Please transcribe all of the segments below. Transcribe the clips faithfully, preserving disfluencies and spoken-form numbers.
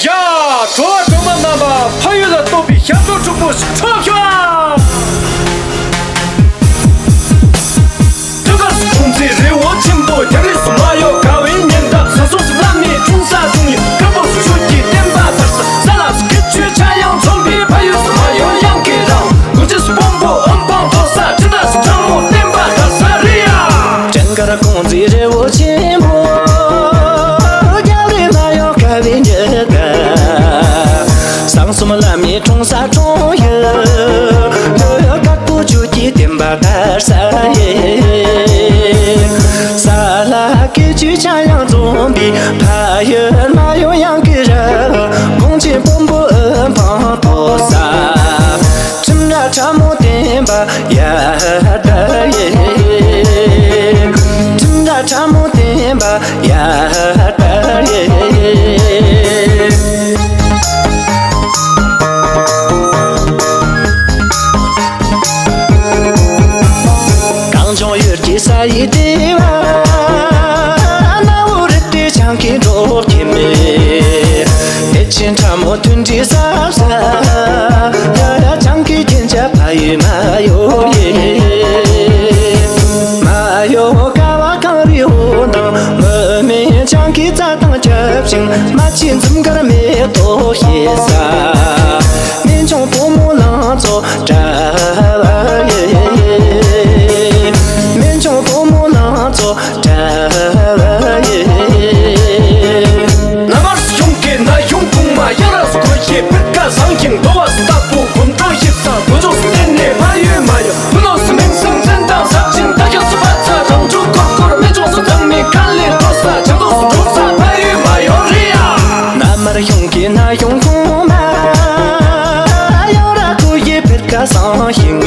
ཡ། གྲོགས་པོ་གྲོགས་མོ་རྣམ་པ། ཕ་ཡུལ་ལ་གཏོགས་པའི་ཞབས་བྲོ་འཁྲུག་པོ་ཞིག་འཁྲབ་ཤོག་ཨ། སྤྲིན་དཀར་གྲོང་ཚོའི་རི་བོ་ཆེན་པོ། རྒྱ་རིགས་སུ་མ་ཡོང་དགའ་བའི་ཉི་ཟླ། ས་སོགས་སུ་བླ་མའི་འཁྲུངས་ས་གྲོང་ཡུལ། ཁ་བོ་སུ་ཆོས་ཀྱི་བསྟན་པ་དར་ས། ས་ལ་སུ་སྐད་ཆོས་ཆ་ཡང་འཛོམས་པའི། ཕ་ཡུལ་སུ་མ་ཡོང་གཡང་གི་རང་དགོན་ཆེན་སུ་སྤོམ་པོ་ཨོམ་བང་ཐོག་ས། སྤྲིན་དཀར་སུ་དྲང་མོ་བསྟན་པ་དར་ས་རེད་ཡ། སྤྲིན་དཀར་གྲོང་ཚོའི་རི་བོ་ཆེན་པོ། རྒྱ་རིགས་མ་ཡོང་དགའ་བའི་ཉི་ཟླ། ས་སོགས་སུ་བླ་མའི་འཁྲུངས་ས་གྲོང་ཡུལ། དཀར་པོ་ཆོས་ཀྱི་བསྟན་པ་དར་ས་ཡིན། ས་ལ་སྐད་ཆོས་ཆ་ཡང་འཛོམས་པའི། ཕ་ཡུལ་མ་ཡོང་གཡང་གི་རང་དགོན་ཆེན་སྤོམ་པོ་ཨོམ་བང་ཐོག་ས། ཁྲིམས་ར་ཁྲ་མོ་བསྟན་པ་ཡར་དར་ཡེ། ཁྲིམས་ར་ཁྲ་མོ་བསྟན་པ་ཡར་དར་ཡེ། གངས་ལྗོངས་ཡུལ་གྱི་ས་ཡི་ལྟེ་བ། གནའ་བོའི་རི་སྟེང་བྱང་གི་འབྲོག་ཁྱིམ། གཏེར་ཆེན་ཁྲ་མོ་མཐུན་སྒྲིལ་ཟབ་ས། ཡ་ཡ་བྱང་གི་རྒྱན་ཆ་ཕ་ཡུལ་མ་ཡོ་ཡེ། མ་ཡོ་ཀ་བ་གངས་རི་འོད་མདངས། མུ་མེད་བྱང་གི་རྩྭ་ཐང་ཁྱབ་ཅིང་། རྨ་ཆུའི་འཛུམ་དཀར་མེ་ཏོག་སྐྱེད་ས། སྨན་ལྗོངས་བུ་མོ་ལང་ཚོ་གྲགས་པ་ཡེ། སྨན་ལྗོངས་བུ་མོ་ལང་ཚོ་གྲགས་པ་ཡེ། ན་མར་གཞུང་གི་ན་གཞུང་གོང་མ། ཡ་ར་སུ་གོ་ཤེས་ཕིར་ཀ་བཟང་ཞིང་། འདོ་བ་སུ་ཏག་པོ་གོམ་བགྲོད་ཞིབ་ས། གོ་ཆོག་སུ་བརྟེན་ནས་ཕ་ཡུལ་མ་ཡོང་། བུ་ནོར་སུ་མིང་སྲིང་འཛིན་སྟངས་ཟབ་ཅིང་། ད་ཤ་སུ་ཕ་ཚ་རང་ཕྱུག་ཁོར་ཁོར། སྨན་ལྗོངས་སུ་ཚང་མའི་ཁ་ལས་འགྲོ་ས། ཆབ་ཏོག་སུ་འགྲོ་ས་ཕ་ཡུལ་མ་ཡོང་རེད་ཡ། ན་མར་གཞུང་གི་ན་གཞུང་གོང་མ། ཡ་ར་གོ་ཡེ་ཕིར་ཀ་བཟང་ཞིང་།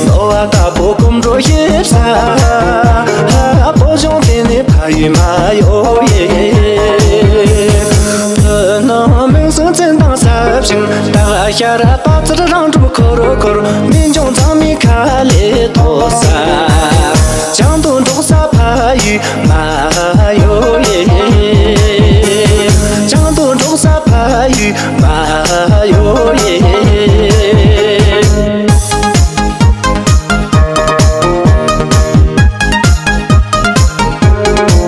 འདོ་བ་ལྟ་བུ་གོམ་བགྲོད་ཞིབ་ས། བོད་ལྗོངས་དེ་ནི་ཕ་ཡུལ་མ་ཡོ་ཡེ། བོད་ནང་མིང་སྲིང་བཙན་དང་ཟབ་ཞིང་། ད་ཤ་ར་པ་ཙར་རང་གྲུབ་ཁོར་ཁོར། སྨན་ལྗོངས་ཚང་མའི་ཁ་ལས་ཐོག་ས། བྱང་དུ་འབྲོག་ས་ཕ་ཡུལ་མ་ཡོ་ཡེ། བྱང་དུ་འབྲོག་ས་ཕ་ཡུལ་མ་ཡོ་ཡེ།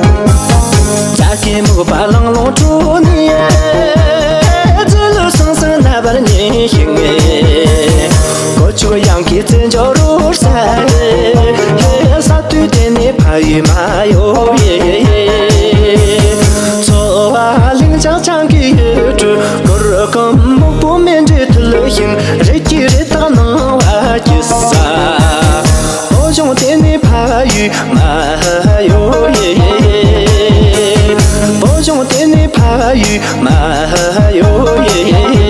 རྩྭ་ཁའི་སྨུག་པ་ལང་ལོང་དྲོ་ནས། རྫི་ལུ་སང་སང་ན་བར་ཉིན་ཞིག་ནས། གོ་ཆུ་གཡང་གི་རྩེ་འཇོག་རུ་ས། ས་དུས་དེ་ནས་ཕ་ཡུལ་མ་ཡོ་ཡེ། ཚོ་བ་ལིང་ཅང་ཅང་གི་ཡུལ་གྲུ། གུར་གུམ་སྨུག་པོ་མེ་འདྲའི་ཐུལ་བཞིན། རི་སྐྱེས་རི་དྭགས་སྣང་བ་སྐྱིད་ས། བོད་ལྗོངས་དེ་ནི་ཕ་ཡུལ་མ་ཡོ་ཡེ། བོད་ལྗོངས་དེ་ནི་ཕ་ཡུལ་མ་ཡོ་ཡེ།